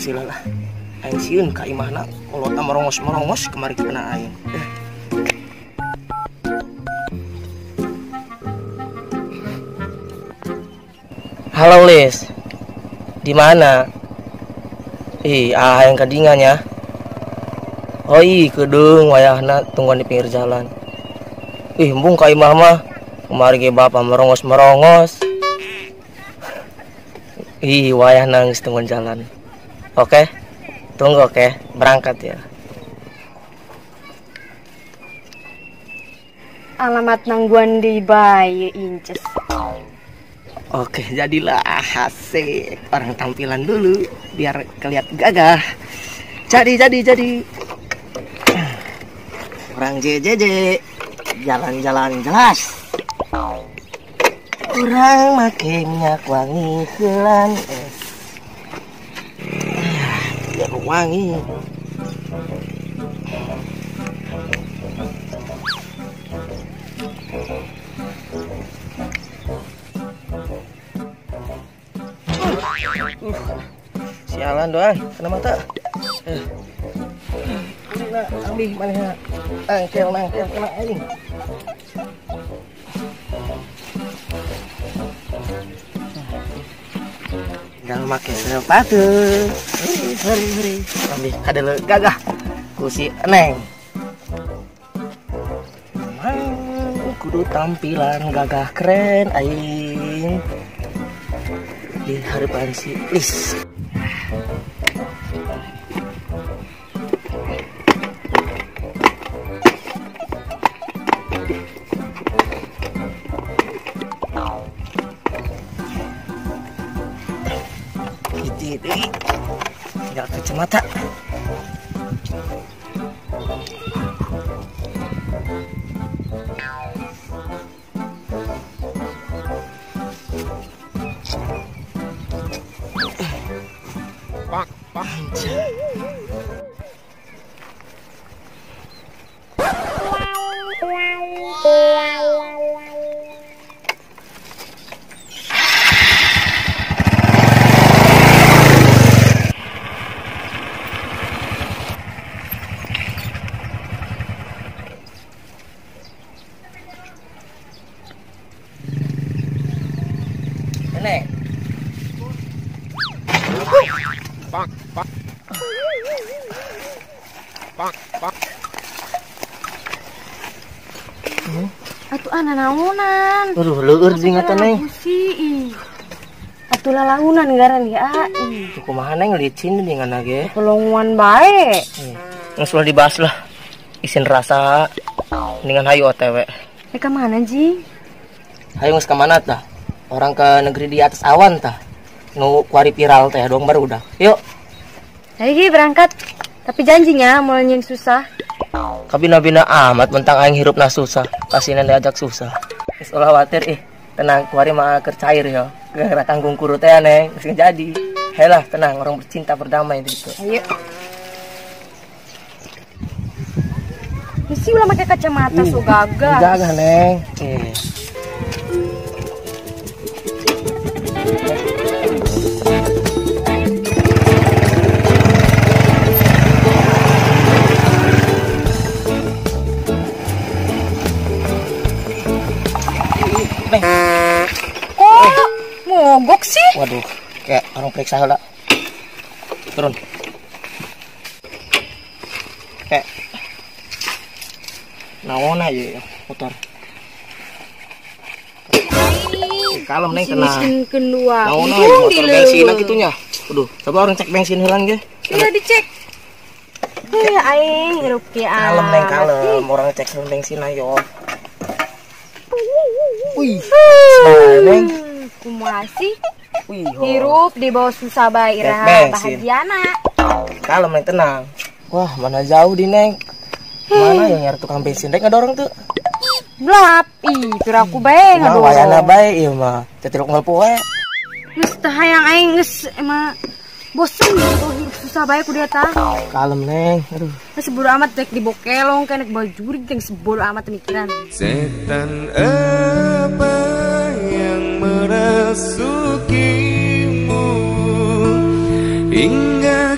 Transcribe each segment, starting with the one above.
Sila lah. Aing sieun ka imahna kolotna merongos-merongos kemari kena aing. Halo Lis. Di mana? Ih, aing kadingan ya. Oh ih, kedeung wayahna tungguan di pinggir jalan. Ih, embung ka imah mah. Kemari ge bapak merongos-merongos. Ih, wayahna geus tungguan jalan. Oke. Tunggu oke, berangkat ya. Alamat nangguan di bae inces. Oke, jadilah asik. Orang tampilan dulu biar kelihatan gagah. Jadi. Orang JJJ jalan-jalan jelas. Orang make minyak wangi helan. Biar wangi. Sialan doang, kena mata. Nah, ambil mana? Angkel kena aing. Tinggal pakai sepatu. Heri. Ambil kadele gagah. Ku si Neng. Kudu tampilan gagah keren aing. Di harapan si Lis. Tinggal kacamata. Neng. Atuh ana naonan. Aduh, leueur jeung eta Neng. Atuh lalaunan ngaran ya. Tuh kumaha Neng licin dengan ge. Pelonguan bae. Geus ulah dibahas lah. Isin rasa dengan hayu OTW. Eh ka mana Ji? Hayu geus ka mana tah? Orang ke negeri di atas awan tah. Nu kuari viral teh dong baru udah. Yuk. Ayo berangkat. Tapi janjinya mau yang susah. Kabina-bina amat mentang aing hirupna susah. Pasina diajak susah. Geus ulah khawatir ih. Tenang kuari mah keur cair ya. Gara tanggung kuru teh Neng, geus jadi. Helah tenang, orang bercinta berdamai gitu. Ayo. Mesti ulah pakai kacamata so gagah. Gagah Neng. Kok mogok sih? Waduh, kayak orang periksa heula. Turun. Kayak naon aja ya, motor. Kalem Neng tenang. Naon aja motor bensin gitunya. Waduh, coba orang cek bensin heula ge. Iya dicek. Heuh aing hirup ge. Kalem Neng, kalem. Orang cek bensin ayo. Wih, Neng. Kumaha sih? Hirup di bawah susah bae iraha bahagiana. Kalem Neng tenang. Wah, mana jauh di Neng. Mana yang nyari tukang bensin rek ngadorong tuh? Blap, ih, piraku bae ngadorong. Wayana bae ieu mah. Cetiluk ngelpu we. Geus teh hayang aing geus emang bosen gitu hirup susah bae ku dia tah. Kalem Neng, aduh. Geus bodo amat rek dibokelong kenek bajurig jeung sebodo amat mikiran. Setan apa yang merasukimu hingga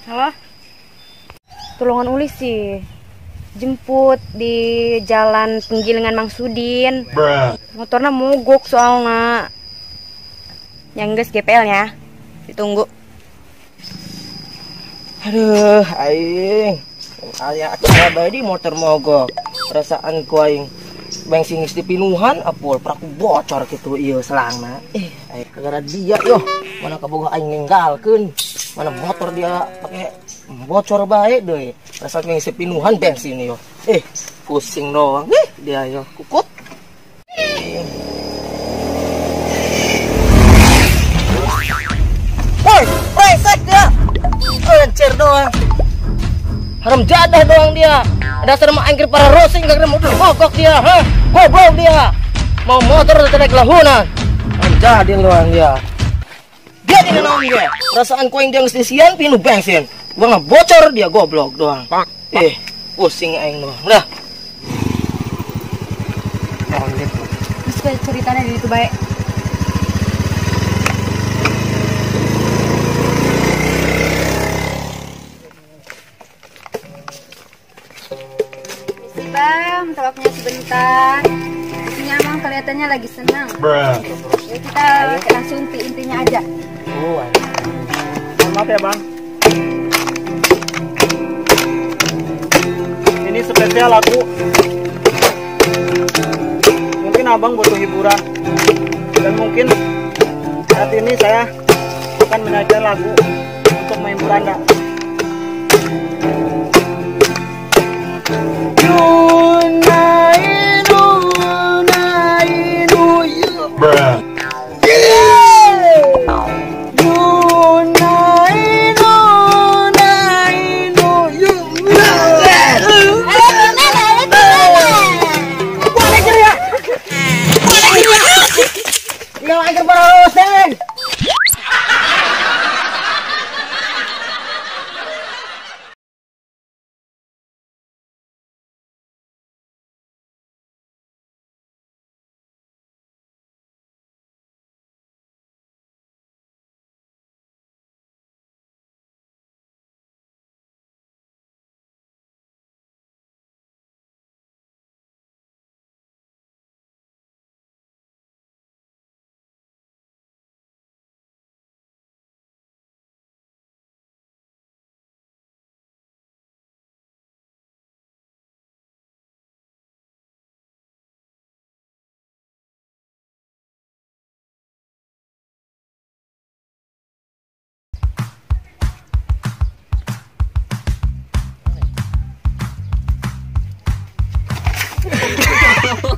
Halo. Tulungan Uli sih. Jemput di jalan Penggilingan Mang Sudin. Motornya mogok soalnya. Yang geus GPL nya. Ditunggu. Aduh, aing. Aya acara bae di motor mogok. Perasaan ku aing bensin geus dipinuhan apul praku bocor kitu ieu selangna. Aing gara dia yo. Mana kabogoh aing ninggalkeun. Mana motor dia pakai bocor bae deui. Perasaan geus dipinuhan bensin yo. Pusing doang dia yo kukut. Woi, brengsek dia. Encer doang. Haram jadah doang dia. Dasar mah angkir para rosing gak motor mogok dia, hah? Goblok dia. Mau motor tetek lahunan. Haram jadil doang dia. Dia tidak naon dia. Perasaan ku aing dia geus disian pinu bensin. Gua bocor dia goblok doang. Pusing aing doang. Dah. Terus ceritanya di itu baik. Bang, tolaknya sebentar. Isinya emang kelihatannya lagi senang. Ya, kita langsung ke intinya aja. Oh, maaf ya bang. Ini spesial lagu. Mungkin abang butuh hiburan. Dan mungkin saat ini saya akan menyanyikan lagu untuk menghibur Anda.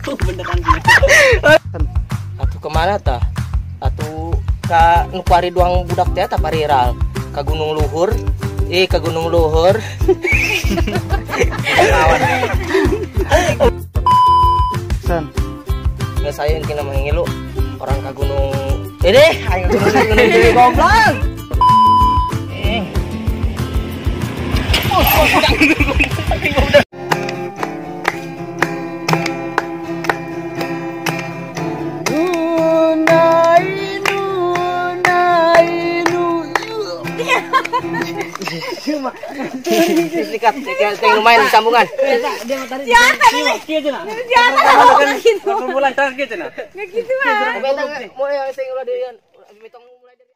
Beneran atuh kemana tah? Atuh ka nu kuari doang budak teh tah pariral ka Gunung Luhur. Ka Gunung Luhur. San. Nggak saya yang kena mengilu orang ka gunung. Ini aing gunung deui goblok. Sikat, sikat, lumayan sambungan. Siapa? Siapa? Siapa? Siapa?